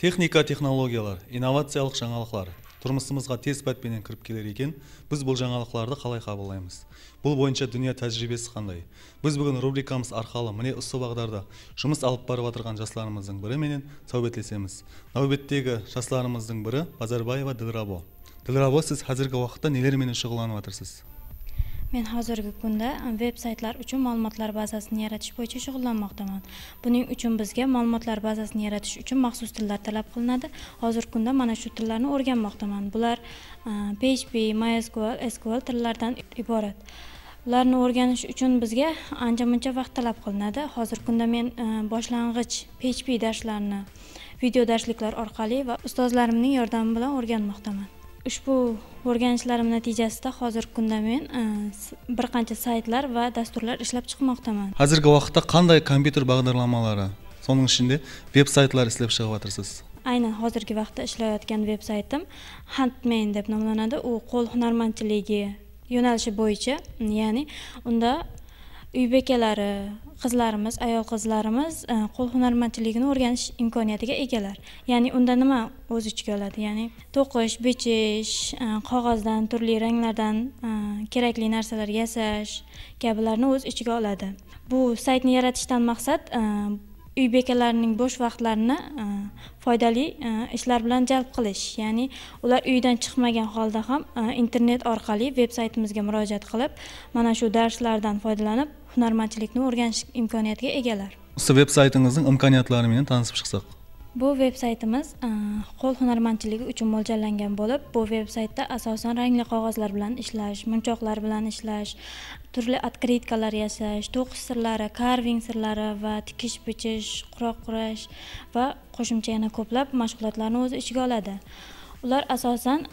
Texnika, texnologiyalar, innovaciyalıq jańalıqlar turmısımızǵa tez pát penen kirip keler eken, biz bul jańalıqlardı qalay qabıllaymız? Bul boyınsha dúnya tájiriybesi qanday? Biz búgin rubrikamız arqalı mine usı baǵdarda jumıs alıp barıp atırǵan jaslarımızdıń biri menen sáwbetlesemiz. Náwbettegi jaslarımızdıń biri Bazarbaeva Dilrabo. Dilrabo, siz házirgi waqıtta neler menen shuǵıllanıp atırsız? Men hozirgi kunda veb saytlar uchun ma'lumotlar bazasini yaratish bo'yicha shug'ullanmoqdaman. Buning uchun bizga ma'lumotlar bazasini yaratish uchun maxsus tillar talab qilinadi. Hozirgi kunda mana shu tillarni o'rganmoqdaman. Bular PHP, MySQL, SQL tillaridan iborat. Ularni o'rganish uchun bizga ancha-muncha vaqt talab qilinadi. Hozirgi kunda men boshlang'ich PHP darslarini video darsliklar orqali va ustozlarimning yordami bilan o'rganmoqdaman. Ushbu o'rganishlarim natijasida hozirgi kunda men bir qancha saytlar va dasturlar ishlab chiqmoqdaman. Hozirgi vaqtda qanday kompyuter bag'darlamalari, soning ichida veb saytlar ishlab chiqyapsiz? Aynan hozirgi vaqtda ishlayotgan veb saytim Handmade deb nomlanadi. U qo'l hunarmandchiligi yo'nalishi bo'yicha, ya'ni unda uy bekalari, qizlarimiz, ayol qizlarimiz qo'l hunarmandchiligini o'rganish imkoniyatiga egalar. Ya'ni unda nima o'z ichiga oladi? Ya'ni to'qish, bichish, qog'ozdan, turli ranglardan kerakli narsalar yasash kabilarni o'z ichiga oladi. Bu saytni yaratishdan maqsad uy bekalarining bo'sh vaqtlarini foydali ishlar bilan jalb qilish. Ya'ni ular uydan chiqmagan holda ham internet orqali veb saytimizga murojaat qilib, mana shu darslardan foydalanib hunarmandchilikni o'rganish imkoniyatiga egalar. Ushbu veb saytingizning imkoniyatlari bilan tanishib chiqsak. Bu veb saytimiz qo'l hunarmandchiligi uchun mo'ljallangan bo'lib, bu veb saytda asosan rangli qog'ozlar bilan ishlash, munchoqlar bilan ishlash, turli otkritkalar yasash, to'qish sirlari, karving sirlari va tikish, bichish, quroq qurash va qo'shimcha yana ko'plab mashg'ulotlarni o'z ichiga oladi. Ular asosan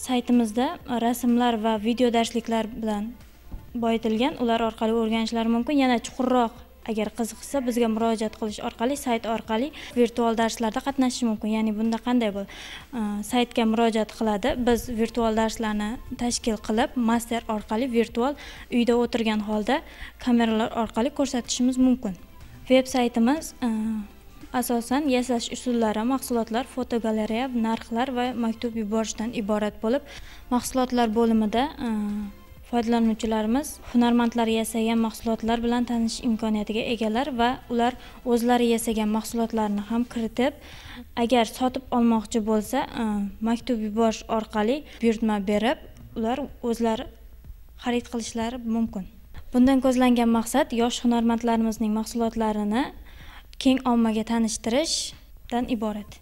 saytimizda rasmlar va video darsliklar bilan boyitilgan, ular orqali o'rganishlari mumkin. Yana chuqurroq agar qiziqsa bizga murojaat qilish orqali sayt orqali virtual darslarda qatnashish mumkin. Ya'ni bunda qanday bo'ladi? Saytga murojaat qiladi, biz virtual darslarni tashkil qilib, master orqali virtual uyda o'tirgan holda kameralar orqali ko'rsatishimiz mumkin. Veb saytimiz asosan yasash usullari, mahsulotlar, fotogalereya, narxlar va maktub yuborishdan iborat bo'lib, mahsulotlar bo'limida foydalanuvchilarimiz hunarmandlar yasagan mahsulotlar bilan tanishish imkoniyatiga egalar va ular o'zlari yasagan mahsulotlarni ham kiritib, agar sotib olmoqchi bo'lsa, maktub yuborish orqali buyurtma berib, ular o'zlari xarid qilishlari mumkin. Bundan ko'zlangan maqsad yosh hunarmandlarimizning mahsulotlarini keng ommaga tanishtirishdan iborat.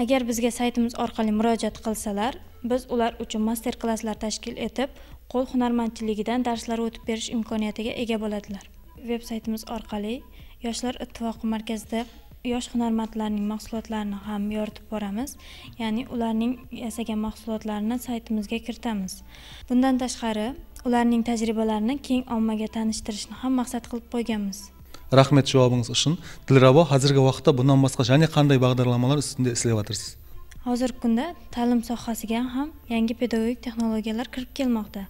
Agar bizga saytimiz orqali murojaat qilsalar, biz ular uchun master klasslar tashkil etib, qo'l hunarmandchiligidan darslar o'tib berish imkoniyatiga ega bo'ladilar. Veb saytimiz orqali Yoshlar ittifoqi markazida yosh hunarmandlarning mahsulotlarini ham yoritib boramiz. Ya'ni ularning yasagan mahsulotlarini saytimizga kiritamiz. Bundan tashqari, ularning tajribalarini keng ommaga tanishtirishni ham maqsad qilib qo'yganmiz. Rahmat javobingiz uchun. Dilrabo, hozirgi vaqtda bundan boshqa yana qanday bag'darlamalar ustida ishlayapsiz? Hozirgi kunda ta'lim sohasiga ham yangi pedagogik texnologiyalar kirib kelmoqda.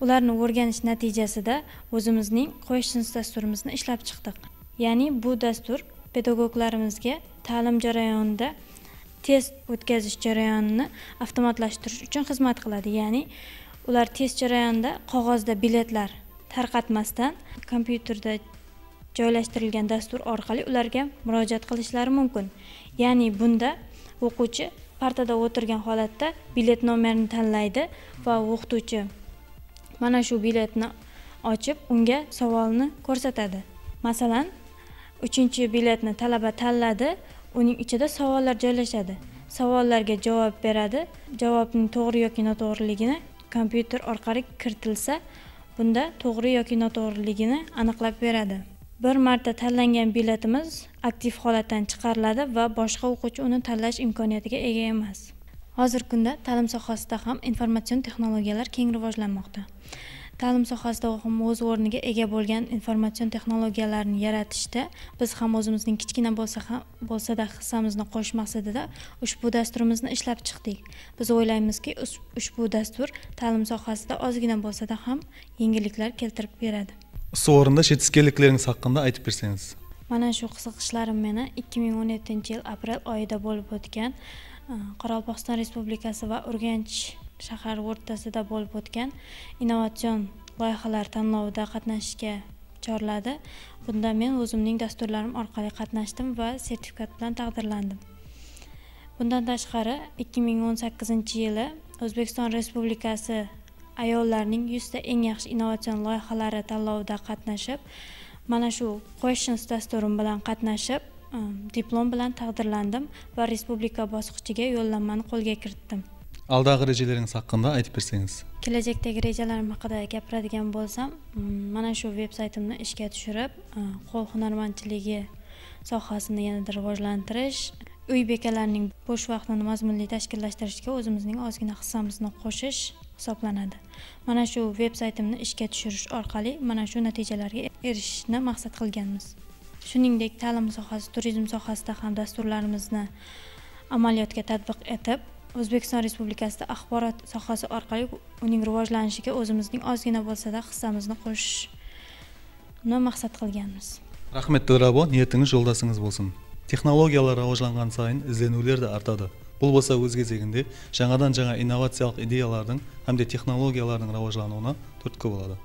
Ularni o'rganish natijasida o'zimizning Questions dasturimizni ishlab chiqdik. Ya'ni bu dastur pedagoglarimizga ta'lim jarayonida test o'tkazish jarayonini avtomatlashtirish uchun xizmat qiladi. Ya'ni ular test jarayonida qog'ozda biletlar tarqatmasdan kompyuterda joylashtirilgan dastur orqali ularga murojaat qilishlari mumkin. Ya'ni bunda o'quvchi partada o'tirgan holatda bilet nomerini tanlaydi va o'qituvchi mana shu biletni ochib unga savolni ko'rsatadi. Masalan, 3-biletni talaba tanladi, uning ichida savollar joylashadi. Savollarga javob beradi. Javobning to'g'ri yoki noto'g'riligini kompyuter orqali kiritilsa, bunda to'g'ri yoki noto'g'riligini aniqlab beradi. Bir marta tanlangan biletimiz aktiv holatdan chiqariladi va boshqa o'quvchi uni tanlash imkoniyatiga ega emas. Hozirgi kunda ta'lim sohasida ham informatsion texnologiyalar keng rivojlanmoqda. Ta'lim sohasida ham o'z o'rniga ega bo'lgan informatsion texnologiyalarni yaratishda biz ham o'zimizning kichkina bo'lsa-da hissamizni qo'shish maqsadida ushbu dasturimizni ishlab chiqdik. Biz o'ylaymizki, ushbu dastur ta'lim sohasida ozgina bo'lsa-da ham yengilliklar keltirib beradi. Usı o'rinda жетіскенlikleringiz haqida aytib bersangiz. Mana shu qiziqishlarim meni 2017-yil aprel oyida bo'lib o'tgan Qoraqalpog'iston Respublikasi va Urganch shahari o'rtasida bo'lib o'tgan innovatsion loyihalar tanlovida qatnashishga chorladi. Bunda men o'zimning dasturlarim orqali qatnashdim va sertifikat bilan taqdirlandim. Bundan tashqari 2018-yili O'zbekiston Respublikasi ayollarning 100 ta eng yaxshi innovatsion loyihalari tanlovida qatnashib, mana shu Questions dasturim bilan qatnashib, diplom bilan taqdirlandim va respublika bosqichiga yo'llanmani qo'lga kiritdim. Aldaǵı rejelerińiz haqqında aytıp berseńiz. Kelajakdagi rejalarim haqida gapiradigan bo'lsam, mana shu veb-saytimni ishga tushirib, qo'l hunarmandchiligi sohasini yanada rivojlantirish, uy bekalarining bo'sh vaqtini mazmunli tashkillashtirishga o'zimizning ozgina hissamizni qo'shish hisoblanadi. Mana shu veb-saytimni ishga tushirish orqali mana shu natijalarga erishishni maqsad qilganmiz. Shuningdek, ta'lim sohasi, turizm sohasida ham dasturlarimizni amaliyotga tatbiq etib, O'zbekiston Respublikasida axborot sohasi orqali uning rivojlanishiga o'zimizning ozgina bo'lsa-da hissamizni qo'shishni maqsad qilganmiz. Rahmat Dilrabo, niyatingiz yo'ldoshingiz bo'lsin. Texnologiyalar rivojlangan sayin izleniwler de artadı. Bul bolsa óz gezeginde jańadan jańa innovaciyalıq ideyalardıń hám de texnologiyalardıń rawajlanıwına túrtki boladı.